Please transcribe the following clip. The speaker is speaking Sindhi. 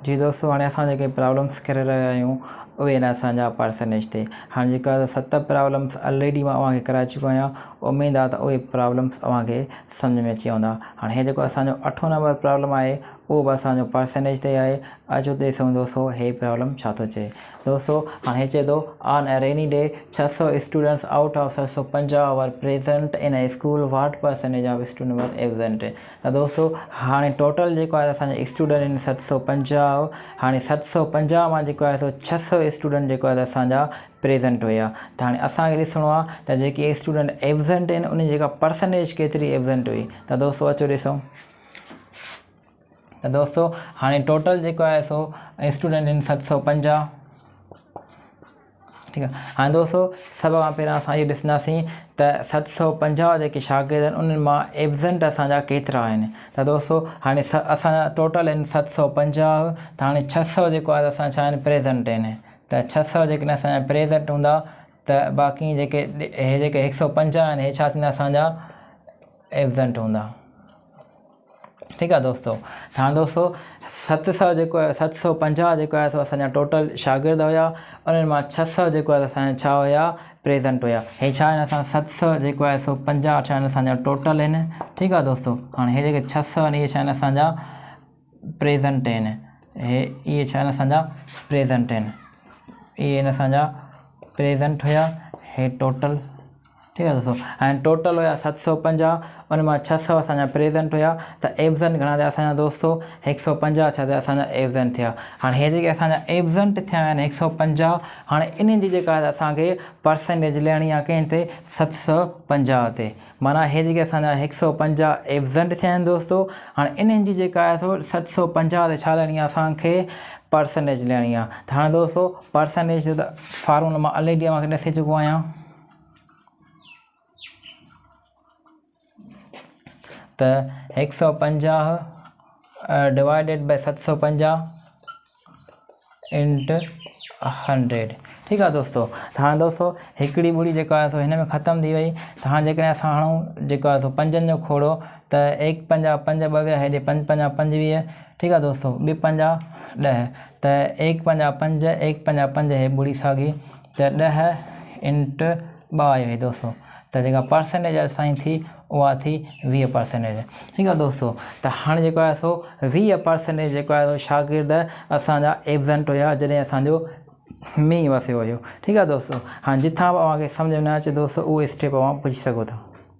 جي دوستو هاڻي اسان جيڪي پرابلمس ڪري رهيا آهيون اهي آهن اسان جا پرسنٽيج تي. هاڻي جيڪا 7 پرابلمس الريڊي مان اوهان کي ڪرائي چڪو آهيان، اميد آهي ته اهي پرابلمس اوهان کي سمجھ ۾ اچي ويندا. هاڻي هي جيڪو اسان جو اٺون نمبر پرابلم آهي اهو به اسان جو پرسنٽيج تي آهي. اچو ته ڏسون دوستو هي پرابلم ڇا ٿو چئي. دوستو هاڻي هي چئي ٿو on a rainy day 600 students out of 750 were present in a school, what percentage of student were absent. ته دوستو هاڻي ٽوٽل جيڪو آهي اسان جا اسٽوڊنٽ آهن 750، هاڻي 750 مان جيڪو آهي سو 600 اسٽوڊنٽ جيڪو آهي اسان جا پريزنٽ هيا. ته هاڻي اسان کي ڏسڻو آهي ته جيڪي اسٽوڊنٽ ايبزنٽ آهن انهن جي جيڪا پرسنٽيج ڪيتري ايبزنٽ هئي. ته دوستو اچو ڏسون. ته دوستو هاڻي ٽوٽل جيڪو آهي سو اسٽوڊنٽ آهن 750. ٺيڪ آهي، هاڻي دوستو سڀ کان پهريان اسان اهو ڏسنداسين ته 750 جيڪي شاگرد آهن انهن مان ايبزنٽ اسان جا ڪيترا آهن. ته دوستو هاڻي اسان جا ٽوٽل آهن 750، ته هاڻي 600 جيڪو آهي اسان ڇا آهن پريزنٽ آهن. ته 600 جيڪڏهن اسان جا پريزنٽ هوندا ته باقي جيڪي هي جيڪي 150 آهن هي ڇا ٿيندا اسان جا ايبزنٽ هوندا. ٺيڪ آهي دوستو، ته هاڻي دوستو 700 جيڪو آهي 750 جيڪو آهي سو اسان جا ٽوٽل شاگرد هيا، انهن مان 600 جيڪو آهي اسان جا ڇا هيا پريزنٽ هيا. هي ڇا آهن اسان 700 جيڪو آهي سو 50 ڇا آهن اسان جا ٽوٽل آهن. ٺيڪ آهي دوستو، هاڻي هي جيڪي 600 آهن اهي ڇا آهن اسان جا پريزنٽ آهن. هي اهي ڇا آهن اسان جا پريزنٽ آهن، اهي آهن اسان جا پريزنٽ هيا هي ٽوٽل. ٺيڪ آهي دوستو، ۽ ٽوٽل هيا 750، ان مان 600 اسان جا پريزنٽ هيا ته ايبزنٽ گهڻا ٿيا اسان جا دوستو 150 ڇا ٿيا اسان جا ايبزنٽ ٿيا. هاڻي هي جيڪي اسان جا ايبزنٽ ٿيا آهن 150، هاڻي انهن جي جيڪا اسان کي پرسنٽيج لهڻي آهي ڪنهن تي 750 تي، معنيٰ هي جيڪي اسان جا 150 ايبزنٽ ٿيا آهن دوستو، هاڻي انهن جي جيڪا آهي سو 750 تي ڇا لهڻي آهي اسان کي پرسنٽيج لهڻي آهي. ته هاڻي دوستو پرسنٽيج جو ته فارمولو مان الريڊي اوهان کي ڏسي چڪو آهيان ته 150 ڊوائيڊيڊ باء 750 انٽ 100. ٺيڪ آهي دوستو، ته هاڻي دوستو هڪڙي ٻڙي جيڪا آهي سو هن ۾ ختم ٿي وئي. ته هاڻي جيڪڏهن اسان هڻون جيڪو آهي سو پنجن جو کوڙو ته ايڪ پنجا پنج، ٻه ويا هيڏي، پنج پنجا 25. ٺيڪ آهي دوستو، ٻه پنجا 10، ته ايڪ پنجا پنج، ايڪ پنجا پنج، هي ٻڙي ساڳي، ته 10 انٽ 2 آيو هي دوستو. ته جيڪا پرسنٽيج اسان جي ٿي اها ٿي 20 پرسنٽيج. ٺيڪ آهي دوستو، ته هاڻي جيڪو آهي سو 20 پرسنٽيج جيڪو آهي سو شاگرد اسان جا ايبزنٽ هيا جڏهن اسان جو مينهن وسيو هيو. ٺيڪ آهي دوستو، هاڻي جتان به اوهان کي سمجهه ۾ نه اچي دوستو اهو اسٽيپ اوهان پڇي سگهو ٿا.